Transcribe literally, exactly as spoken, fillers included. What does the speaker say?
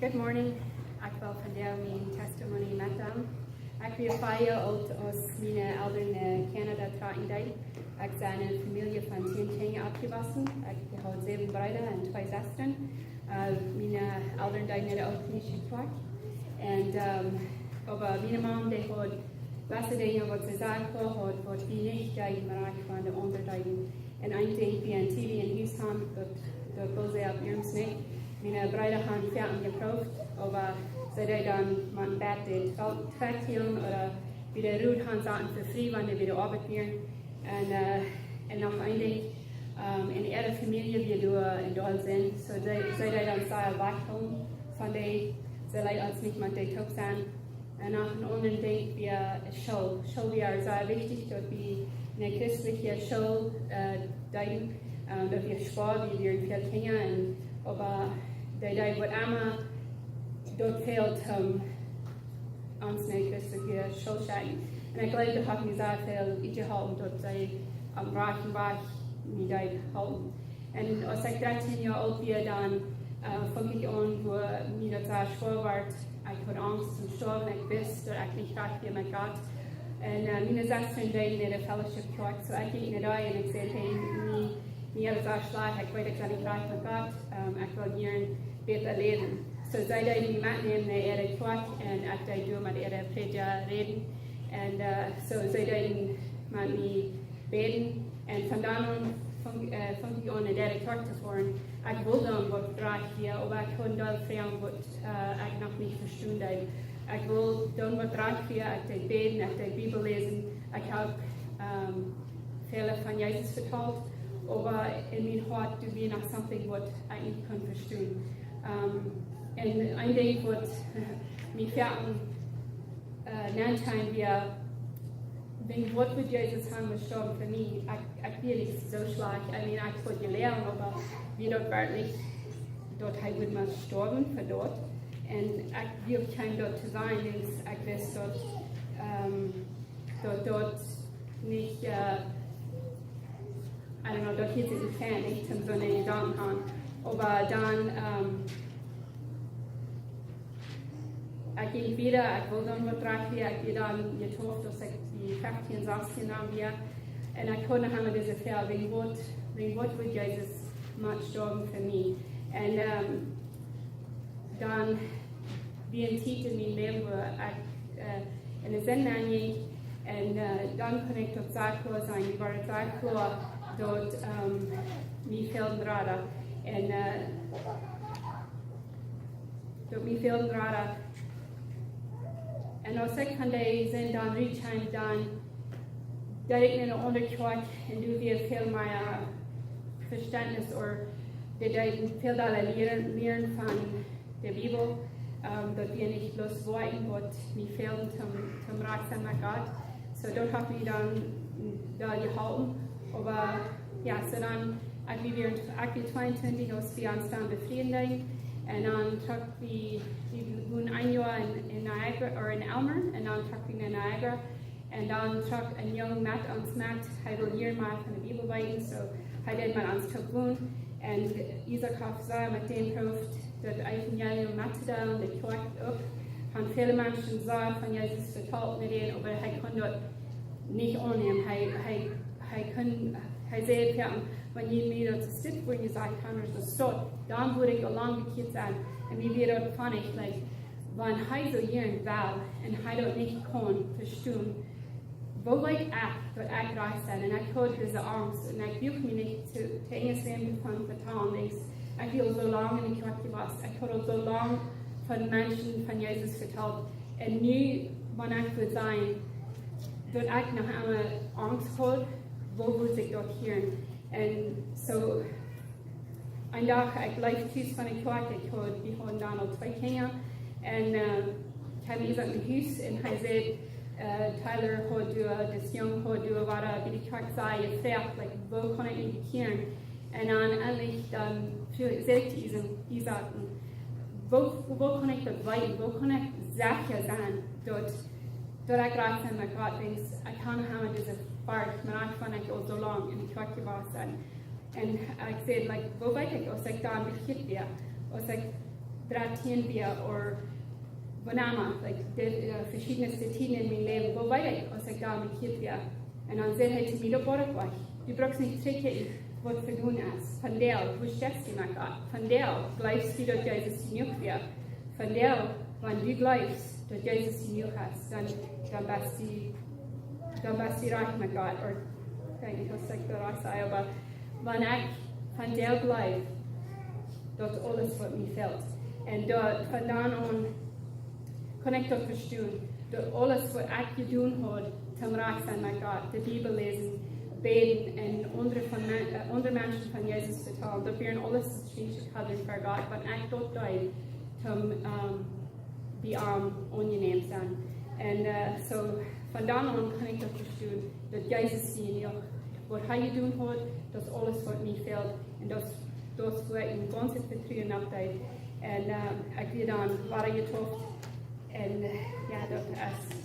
Good morning. Ekj well vondoag mien testimony metdeelen. Ekj wia fia Joa oolt aus miene Elren no Canada trocken deeden. Ekj sie en eene Famielje von tieen Kjinja oppjewossen. Ekj haud säwen Breeda un twee Sestren. Miene Elren deeden en de Ooltkolonische Kjoakj. Un, oba miene Mam, dee haud, waut see deed, waut see säd, haud, waut wie nich deeden, mau ekj von de aundre deeden. Un een Dinkj, wia en T V en Hus han, daut, daut wull see opp iernst nich. Miene Breeda han foaken jeprooft, oba see deeden dan mau bät de Twekj hielen ooda bie de Rut han saten fa frie, wan dee bie de Oabeit wieren. Un, un noch een Dinkj, en äare Famielje wia doa en Deel Sind, soo see, see deeden dan sea wajch von dee, see leet ons nich met dee toop sennen. Un noch een aundret Dinkj wia School. School wia sea wichtich, daut wie en eene christelje School deeden, daut wia schwoa, wie wieren väl Kjinja un, oba dee deed waut emma daut fäld, om ons en eene christelje School schekjen. Un ekj jleew, daut haft mie sea väl utjeholpen, daut see aum rajchten Wajch mie deed hoolen. Un aus ekj dartieen Joa oolt wia, dan funk ekj aun, woo mie daut sea schwoa wort. Ekj haud Angst toom stoawen, ekj wist, daut ekj nich rajcht wia met Gott. Un miene Sestren deeden en de Fellowship Kjoakj, soo ekj jinkj no dee un ekj säd: "Hey, mie, mie jeit daut sea schlajcht, ekj weet, ekj sie nich rajcht met Gott, ekj well hia bäta läwen." Soo see deeden mie metnämen no äare Kjoakj un ekj deed doa met äare Prädja räden. Un soo see deeden met mie bäden. Un von dan aun funk, funk ekj aun, no de Kjoakj to foaren. Ekj wull doonen waut rajcht wia, oba ekj kunn doa froagen, waut ekj noch nich vestonen deed. Ekj wull doonen waut rajcht wia, ekj deed bäden, ekj deed Bibel läsen, ekj haud väl von Jesus vetalt, oba en mien Hoat doa wia noch something, waut ekj nich kunn vestonen. Un een Dinkj, waut mie foaken nenntein wia, wan, waut wudd Jesus han must stoawen fa mie? Ekj, ekj wia nich soo schlajcht. I mean, ekj haud jelieet, oba wia daut werkjlich, daut hee wudd must stoawen fa daut? Un ekj wia kjeen daut to sennen, wiels ekj wist daut, daut daut nich, I don't know, daut hieet sikj nich fein, nich toom soone Jedanken han. Oba dan ekj jinkj wieda, ekj wull doonen waut rajcht wia, ekj wia dan jedeept, aus ekj bie feftieen, sastieen dan wia. Un ekj kunn noch emma dise Froag, wan, waut, wan, waut wudd Jesus must stoawen fa mie? Un dan wia ne Tiet en mien Läwen, wua ekj en de Sind nenjinkj. Un dan kunn ekj daut sea kloa seenen, mie wort daut sea kloa, daut mie fäld een Rada. Un daut mie fäld een Rada. Un aus ekj von de Sind dan rut kjeem, dan deed ekj en eene aundre Kjoakj un doa wia väl mea Vestentnis, ooda dee deeden väl dolla lieren, lieren von de Bibel. Daut wia nich bloos Woakjen, waut mie fäld toom, toom rajcht sennen met Gott. Soo daut haft mie dan doa jeholpen. Oba jo, soo dan, ekj wia, ekj wia tweeuntwintich, aus wie ons dan befrieen deeden. Un dan trock wie, wie wonden een Joa en, en Niagara, ooda en Aylmer, un dan trock wie no Niagara. Un dan trock een Jung met ons met, hee wull hia mea von de Bibel weeten, soo hee deed met ons toop wonen. Un Isaak haft sea met dän jeprooft daut Evangelium mettodeelen, de Kjoakj uk. Haft väle Menschen sea von Jesus vetalt met dän, oba hee kunn daut nich aunnämen. Hee, hee, hee kunn, hee säd: "Jo, wan jie mie daut soo stit wudden jesajcht han, ooda soo, dan wudd ekj aul lang bekjieet sennen." Un mie wia daut funny, like, wan hee soo jieren well un hee daut nich kaun vestonen, woo weet ekj daut ekj rajcht sie? Un ekj haud dise Angst un ekj wull mie nich to, to irjentwäm doavon vetalen, wiels ekj wia aul soo lang en de Kjoakj jewast. Ekj haud aul soo lang von Menschen von Jesus vetalt. Un nu, wan ekj wudd sajen, daut ekj noch emma Angst haud, woo wudd ekj daut hieren? Un soo, een Dach, ekj bleef tus von de Kjoakj, ekj haud, wie hauden dan aul twee Kjinja. Un kjeem Isaak no Hus un hee säd, Tyler haud doa, dis Jung haud doa, wia bie de Kjoakj, säd hee, like, woo kaun ekj mie bekjieren? Un dan entlich dan säd ekj to Isaak, Isaak, woo, woo kaun ekj daut weeten? Woo kaun ekj secha sennen daut, daut ekj rajcht sie met Gott? Wiels ekj kaun noch emma dise Furcht, mau ekj, wan ekj aul soo lang en de Kjoakj jewast sie. Un ekj säd, like, woo weet ekj, aus ekj dan bekjieet sie? Aus ekj dartieen wia, or wanea emma, like, de, äh, veschiedne Tieden en mien Läwen, woo wia ekj, aus ekj doa bekjieet wia? Un dan säd hee to mie: "Daut woat uk wajch. Du brukst nich trigjkjikjen waut vedonen es. Vondoag, woo steist du met Gott? Vondoag jleefst du, daut Jesus jenuach wia. Vondoag, wan du jleefst, daut Jesus jenuach es, dan, dan best du, dan best du rajcht met Gott." Or, ekj weet nich, aus ekj daut rajcht saj, oba wan ekj vondoag jleew, daut aules waut mie fält. Un daut, von dan aun kunn ekj daut vestonen, daut aules waut ekj jedonen haud, toom rajcht sennen met Gott, de Bibel läsen, bäden un aundre von Men-, äh, aundre Menschen von Jesus vetalen, daut wia aules, daut schient to coveren fa Gott, wan ekj daut deed, toom, ähm, bie am aunjenäm sennen. Un, äh, soo, von dan aun kunn ekj daut vestonen, daut Jesus sien, jo, waut hee jedonen haud, daut aules waut mie fält. Un daut, daut wia een gaunzet Vetruen opp dee. Un, äh, ekj wia dan wada jedeept. Un, äh, jo, daut es,